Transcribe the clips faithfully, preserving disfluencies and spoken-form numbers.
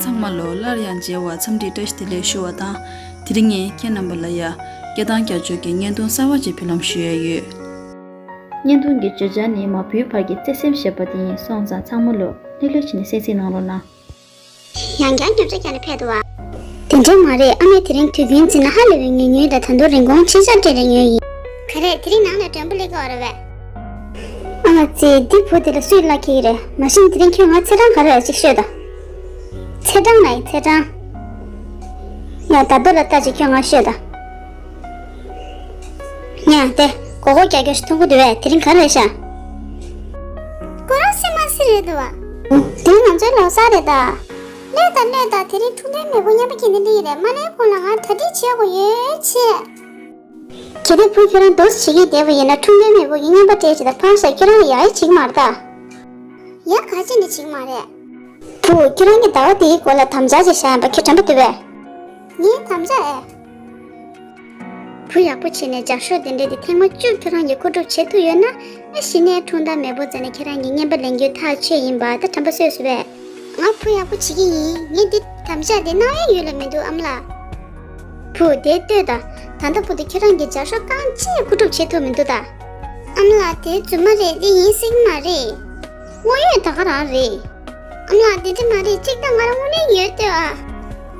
ཚང་མ་ལོ་སླར་ཡང་མཇལ་བར་འཚམས་འདྲི་བཀྲ་ཤིས་བདེ་ལེགས་ཞུ་བ་དང་། དེ་རིང་ངས་ཁྱེད་རྣམ་པ་ལ་ཡ་སྐད་གདངས་རྒྱ་ཆོས་ཀྱི་བརྙན་ཐུང་གསར་བ་ཅིག་ཕུལ་ལམ་ཞུ་ཡ་ཡོད། བརྙན་ཐུང་གི་བརྗོད་བྱ་ནི་མ་བུའི་བར་གྱི་བརྩེ་སེམས་ཞེས་པ་དེ་ཡིན། སོང་ཙང་ཚང་མ་ལོ་ལྷོད་ལྷོད་བྱས་ནས་གསན་གཟིགས་གནང་རོགས་གནང་། ཡང་བསྐྱར་རྒྱབ་ཆ་རྒྱག་ནས་ཕེབས་འདུག་བ། དེ་འདྲ་མ་རེད། ཨ་མས་དེ་རིང་དུས་རྒྱུན་བརྩིས་ན་ཧ་ལས་པའི་ཉུང་ཉུང་དང་ད་དུང་རིན་གོང་ཆེ་ཤོས་སྤྲད་རེ་ཉོས་ཡིན། ག་རེ། དེ་རིང་ནང་ནས་མགྲོན་པོ་སླེབས་ཀྱི་ཡོད་རེད་པས། ཨ་མ་ཙི། འདི་བུ་དེ་ལ་སུས་གླ་འཁེལ་གྱི་རེད། མ་གཞི་ནས་དེ་རིང་ཁྱོས་ང་ཚེས་གྲངས་ག་རེ་རེད་ཅིག་ཤོད་དང་། ཚེས་གྲངས་ན་ཡིན། ཚེས་གྲངས། ཡ། ད་དོ་ལ་ལྟ་ཅིག་ཁྱོད་ང་ཤོད་དང་། ཡ། དེ་མགོ་སྐོར་རྒྱག་རྒྱུ་ཞིག་མཐོང་གི་འདུག་པས། དེ་རིང་ག་རེ་རེད་ཤག་ཁོ་རང་སེ་མ་སེ་རེད་འདུག་པ། དེ་རིང་ང་ཚོའི་ལོ་གསར་རེད་ད། གློད་དང་གློད་དང་། དེ་རིང་འཁྲུངས་སྟོན་མེས་པོ་རྔན་པ་ཁྱེར་ནས་སླེབས་ཀྱི་རེད། མ་སླེབས་གོང་ལ་ང་གྲ་སྒྲིག་བྱེད་དགོས་ཡོད་ཆེ། གལ་ཏེ་བུ་ཁྱོད་རང་འདུག་སེ་བྱེད་ཀྱི་བསྡད་པ་ཡིན་ན། འཁྲུངས་སྟོན་མེས་པོ་གི་རྔན་པ་སྤྲད་བྱས་དང་ཕར་བཞག་ཁྱོད་རང་ལ་ཡག་ཡག་བྱེད་ཀྱི་མ་རེད་ད། ཡ། ག་ཅི་ནས་བྱེད་ཀྱི་མ་རེད། བུ། ཁྱོད་རང་གིས་ཟླ་བ་འདིའི་སྐོར་ལ་དམ་བཅའ་ཅིག་བཞག་ཡིན་པ་ཁྱོད་དྲན་པ་འདུག་པས། ངས་དམ་བཅའ་ཨེ། བུ་ཡག་པོ་བྱས་ནས་ལྗགས་ཤོག་དེ་འདྲ་དེ་ཐེངས་མ་བཅུ་ཁྱོད་རང་གིས་མཁོ་སྒྲུབ་བྱེད་ཐུབ་ཡོད་ན། ཨེ། གཞི་ནས་འཁྲུངས་སྟོན་མེས་པོ་རྩ་ནས་ཁྱེད་རང་གི་རྔན་པ་ལེན་རྒྱུ་ཐག་ཆོད་ཡིན་པ་ད་དྲན་པ་གསོས་སོང་པས། ང་བུ་ཡག་པོ་བྱེད་ཀྱི་ཡིན། ངས་འདི་དམ་བཅའ་དེ་གནང་ཡ་ཡོད་ལ་མི་འདུག་ཨ་མ་ལགས། བུ། དེ་ལྟོས་དང་། ད་ལྟ་བར་དུ་ཁྱེད་རང་གིས་ལྗགས་ཤོག་རྐང་གཅིག་མཁོ་སྒྲུབ་བྱེད་ཐུབ་མི་འདུག་ད། ཨ་མ་ལགས། དེ་རྫུན་མ་རེད། དེ་ཡིན་སྲིད་ཀྱི་མ་རེད། དངོས་ཡོད་ད་ག་རང་རེད། ཨ་མ་ལགས། དེ་འདྲ་མ་རེད། གཅིག་ད་ང་རང་དངོས་གནས་ཡོད་ལྟོས་ཨ།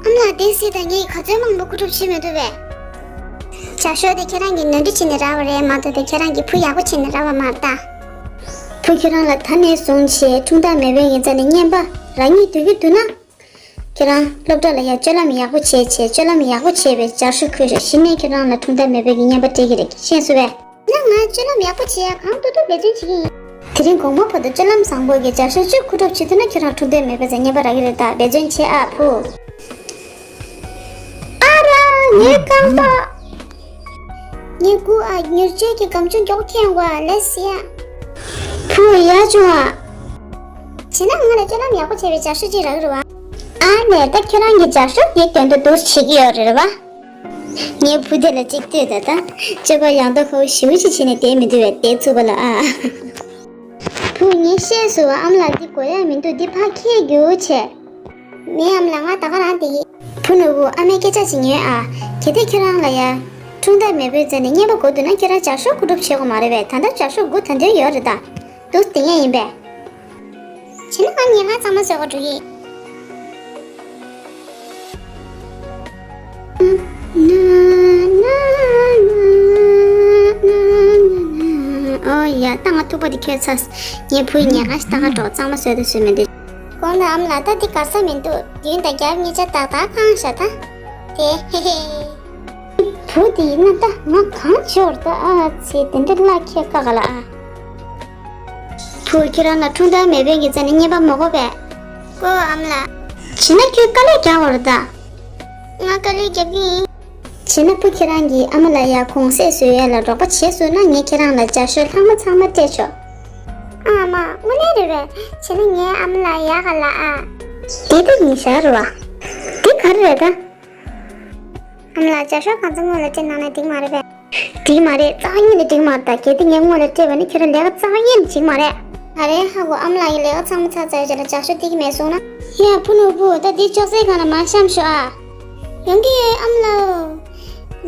ཨ་མ་ལགས། དེ་སྲིད་ད་ངས་ག་ཚོད་མང་པོ་མཁོ་སྒྲུབ་བྱེད་མི་ཐུབ་པས། ལྗགས་ཤོག་དེ་ཁྱེད་རང་གིས་ནོར་འཁྲུལ་བྱས་ནས་རག་པ་རེད་མ་གཏོགས། དེ་ཁྱེད་རང་གིས་བུ་ཡག་པོ་བྱས་ནས་རག་པ་མ་རེད་ད། བུ་ཁྱེད་རང་ལ་ད་ནས་བཟུང་བྱས་འཁྲུངས་སྟོན་མེས་པོ་གི་རྩ་ནས་རྔན་པ་རག་སྙིང་འདོད་ཀྱི་འདུག་ན། ཁྱེད་རང་སློབ་གྲྭ་ལ་ཡ་སྤྱོད་ལམ་ཡག་པོ་བྱས་བྱས། སྤྱོད་ལམ་ཡག་པོ་བྱས་པའི་ལྗགས་ཤོག་ཁུར་ཤོག་གཞི་ནས་ཁྱེད་རང་ལ་འཁྲུངས་སྟོན་མེས་པོ་གི་རྔན་པ་སྤྲད་ཀྱི་རེད། ཤེས་སོང་པས། ཡིན་ན་ང་སྤྱོད་ལམ་ཡག་པོ་བྱེད་ཡ་གང་ཐུབ་ཐུབ་འབད་བརྩོན་བྱེད་ཀྱི་ཡིན། དེ་རིང་དགོང་མོ་བར་དུ་སྤྱོད་ལམ་བཟང་པོ་གི་ལྗགས་ཤོག་བཅུ་མཁོ་སྒྲུབ་བྱེད་ཐུབ་ན་ཁྱེད་རང་འཁྲུངས་སྟོན་མེས་པོ་ཚོས་རྔན་པ་རག་གི་རེད་ད། འབད་བརྩོན་བྱེད་ཨ་བུ། ཨ་ར། ངའི་རྐང་པ། ངའི་མགོ་ཨ། མྱུར་མགྱོགས་ཀྱི་སྒམ་ཆུང་མགྱོགས་ཁྱེར་ཡོང་དགོས་ཨ། ལགས་སེ་ཡ། བུ། ཡག་བྱུང་ཨ། བྱས་ན་ང་ལ་སྤྱོད་ལམ་ཡག་པོ་བྱས་པའི་ལྗགས་ཤོག་ཅིག་རག་གི་རེད་པ། ཨ་ནི་ད་ཁྱེད་རང་གི་ལྗགས་ཤོག་དེའི་དོན་དུ་འདུག་བྱེད་ཀྱི་ཡོད་རེད་པ། ངའི་བུ་དེ་ལ་གཅིག་ལྟོས་ད་ད། སྤྱོད་པ་ཡང་དག་ཁོ་བོ་ཞེ་པོ་ཅིག་བྱས་ནས་བསྡད་མི་འདུག་པས། བསྡད་ཚུགས་པ་ལ་ཨ། བུ། ངས་ཤེས་སོང་པ། ཨ་མ་ལགས་འདི་དགོས་ཡ་མི་འདུག་འདི་ཕར་འཁྱེར་རྒྱུགས་བྱས། མིན། ཨ་མ་ལགས། ང་ད་ག་རང་བསྡད་ཀྱི། བུ་ནོར་བུ། ཨ་མས་སྐད་ཆ་ཅིག་ཉོན་ཨ། གལ་ཏེ་ཁྱེད་རང་ལ་ཡ་འཁྲུངས་སྟོན་མེས་པོའི་རྩ་ནས་རྔན་པ་དགོས་འདུག་ན་ཁྱེད་རང་ལྗགས་ཤོག་མཁོ་སྒྲུབ་བྱེད་དགོས་མ་རེད་པས། ད་ལྟ་ལྗགས་ཤོག་དགུ་ད་འདོད་ཡོད་རེད་ད། འདུག་སྟེ་ངས་ཡིན་པས། བྱས་ན་ང་ཉལ་ཁང་གཙང་མ་བཟོ་ག་འགྲོ་གི། ཨོ་ཡ། ད་ང་ཐུག་པ་དེ་ཁྱོད་ཚ། ངའི་བུ་ཡི་ཉལ་ཁང་ཞིག་ལྟ་ག་འགྲོ། གཙང་མ་བཟོས་དང་བཟོས་མེད་དེ། དགོངས་དག་ཨ་མ་ལགས། ད་འདི་གར་ས་མི་འདུག་རྒྱུན་དང་རྒྱབ་གཉིས་ཆ་ཏག་ཏག་གང་བཞག་ད། དེ་ཧེ་ཧེ། བུ་དེ་ཡིན་ན་ད་ང་གང་བྱེད་འོར་ད་ཨ་ཙི། དེ་འདྲ་གླ་འཁྱེར་དཀའ་ག་ལ་ཨ། བུ་ཁྱེད་རང་ལ་འཁྲུངས་སྟོན་མེས་པོ་གི་རྩ་ནས་རྔན་པ་མ་དགོས་པས། ཀོ་ཨ་མ་ལགས། བྱས་ན་ཁྱོད་དཀའ་ལས་རྒྱག་འོར་ད། ང་དཀའ་ལས་རྒྱབ་ཀྱི་ཡིན། བྱས་ན་བུ་ཁྱེད་རང་གིས་ཨ་མ་ལ་ཡ་གུང་སེང་བཟོ་ཡ་ལ་རོགས་པ་བྱས་སོང་ན་ངས་ཁྱེད་རང་ལ་ལྗགས་ཤོག་ལྷག་མ་ཚང་མ་སྤྲད་ཆོག་ཨ་མ། དངོས་གནས་རེད་པས། བྱས་ན་ངའི་ཨ་མ་ལགས་ཡག་ག་ལ་ཨ། དེ་ད་ཉིན་ཞག་རེད་པ། དེ་ག་རེ་རེད་ད། ཨ་མ་ལགས། ལྗགས་ཤོག་གང་ཚང་སྔོན་ལ་སྤྲད་གནང་ན་འགྲིག་མ་རེད་པས། འགྲིག་མ་རེད། རྩ་བ་ཉིད་ནས་འགྲིག་མ་རེད་ད། གལ་ཏེ་ངས་སྔོན་ལ་སྤྲད་པ་ན་ཁྱེད་རང་ལས་ཀ་རྩ་བ་ཉིད་ནས་བྱེད་ཀྱི་མ་རེད། ད་རེས་ཧ་གོ། ཨ་མ་ལགས་ཀྱིས་ལས་ཀ་ཚང་མ་ཚར་ཚར་བའི་རྗེས་ལ་ལྗགས་ཤོག་སྟེར་གྱི་མེད་གསུངས་ན། ཡ། བུ་ནོར་བུ། ད་འདི་ཅོག་ཙེའི་སྒང་ལ་མར་བཤམས་ཤོག་ཨ། ཡོང་གི་ཡོད་ཨ་མ་ལགས།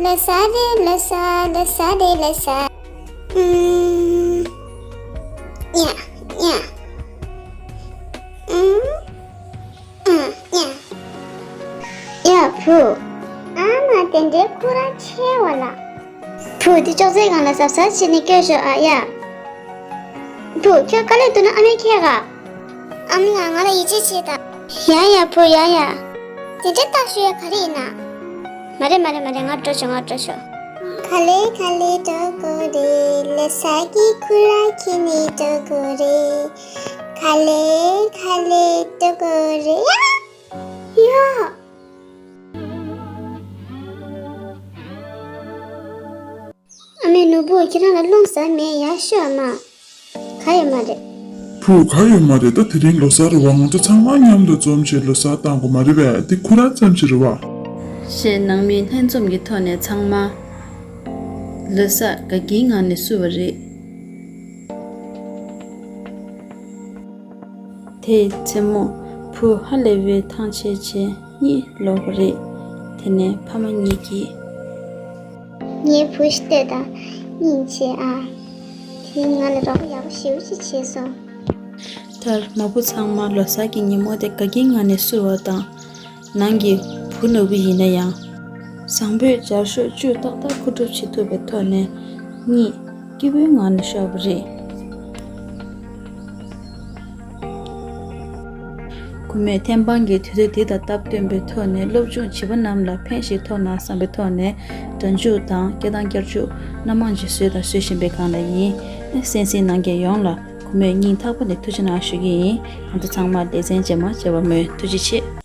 ལོ་གསར་རེད། ལོ་གསར། ལོ་གསར་རེད། ལོ་གསར། ཨུམ། ཡ། ཡ། ཨུམ། ཨུམ། ཡ། ཡ། བུ། ཨ་མ། དེ་འདྲའི་ཁོ་རང་ཆེ་བ་ལ། བུ། འདི་ཅོག་ཙེའི་སྒང་ལ་གཟབ་གཟབ་བྱས་ནས་བཀོད་ཤོག་ཨ། ཡ། བུ། ཁྱོད་དཀའ་ལས་འདུག་ན་ཨ་མས་འཁྱེར་ག་ཨ་མ་ལགས། ང་ལ་ཡིད་ཆེས་བྱེད་དང་། ཡ་ཡ་བུ། ཡ་ཡ། དེ་འདྲའི་རྟགས་ཤོད་ཡ་ག་རེ་ཡིན་ན། མ་རེད་མ་རེད་མ་རེད། ང་འགྲོ་ཆོག་ང་འགྲོ་ཆོག་ག་ལེ་ག་ལེ་འགྲོ་དགོས་རེད། ལོ་གསར་གྱི་ཁུར་ར་འཁྱེར་ནས་འགྲོ་དགོས་རེད། ག་ལེ་ག་ལེ་འགྲོ་དགོས་རེད། ཡ། ཡ། ཨ་མའི་ནོར་བུ། ཁྱེད་རང་ལ་རླུང་ཟ་མེད་ཡ། ཤོད་ཨ་མ། ག་ཡོད་མ་རེད། བུ། ག་ཡོད་མ་རེད། ད་དེ་རིང་ལོ་གསར་རེད་པ། ང་ཚོ་ཚང་མ་མཉམ་དུ་འཛོམས་བྱས་ལོ་གསར་བཏང་དགོས་མ་རེད་པས། འདི་ཁོ་རང་ཙམ་ཞིག་རེད་པ། ཞེས་ནང་མིའི་ལྷན་འཛོམས་ཀྱི་ཐོག་ནས་ཚང་མ་ལོ་གསར་དགའ་སྐྱིད་ངང་ནས་བསུ་བ་རེད། དེའི་མཚན་མོ། བུ་ཧ་ལས་པའི་ཐང་ཆད་བྱས་གཉིད་ལོག་པ་རེད། དེ་ནས་ཕ་མ་གཉིས་ཀྱིས། ངའི་བུ་ཞིག་ལྟོས་དང་། སྙིང་རྗེ་ཨ། དེ་ང་ལ་རོགས་པ་ཡག་པོ་ཞེ་པོ་ཅིག་བྱས་སོང་། མཐར་མ་བུ་ཚང་མ་ལོ་གསར་གྱི་ཉིན་མོ་དེ་དགའ་སྐྱིད་ངང་ནས་བསུ་བ་དང་། ནང་གི་བུ་ནོར་བུ་ཡིན་ན་ཡང་། བཟང་པོས་སྦྱར་ཤོག་བཅུ་ཏག་ཏག་མཁོ་སྒྲུབ་བྱེད་ཐུབ་པའི་ཐོག་ནས་གཉིད་སྐྱིད་པོའི་ངང་ནས་ཤོར་བ་རེད། ཁོ་མོས་ཐེམ་སྤང་གི་དུས་ཚོད་འདི་དང་སྟབས་བསྟུན་པའི་ཐོག་ནས་སློབ་སྦྱོང་བྱིས་པ་རྣམས་ལ་ཕན་ཞིག་ཐོགས་ན་བསམ་པའི་ཐོག་ནས་སྒྲ་འཇུག་དང་སྐད་གདངས་བསྐྱར་འཇུག་སྣ་མང་ཅིག་བཟོས་དང་བཟོ་བཞིན་པའི་སྒང་ལ་ཡིན། གསན་གཟིགས་གནང་མཁན་ཡོངས་ལ་ཁོ་མོས་སྙིང་ཐག་པ་ནས་ཐུགས་རྗེ་གནང་ཞུ་གི་ཡིན། ང་ཚོ་ཚང་མ་ལེ་ཚན་རྗེས་མ་མཇལ་བར་སྨོན། ཐུགས་རྗེ་ཆེ།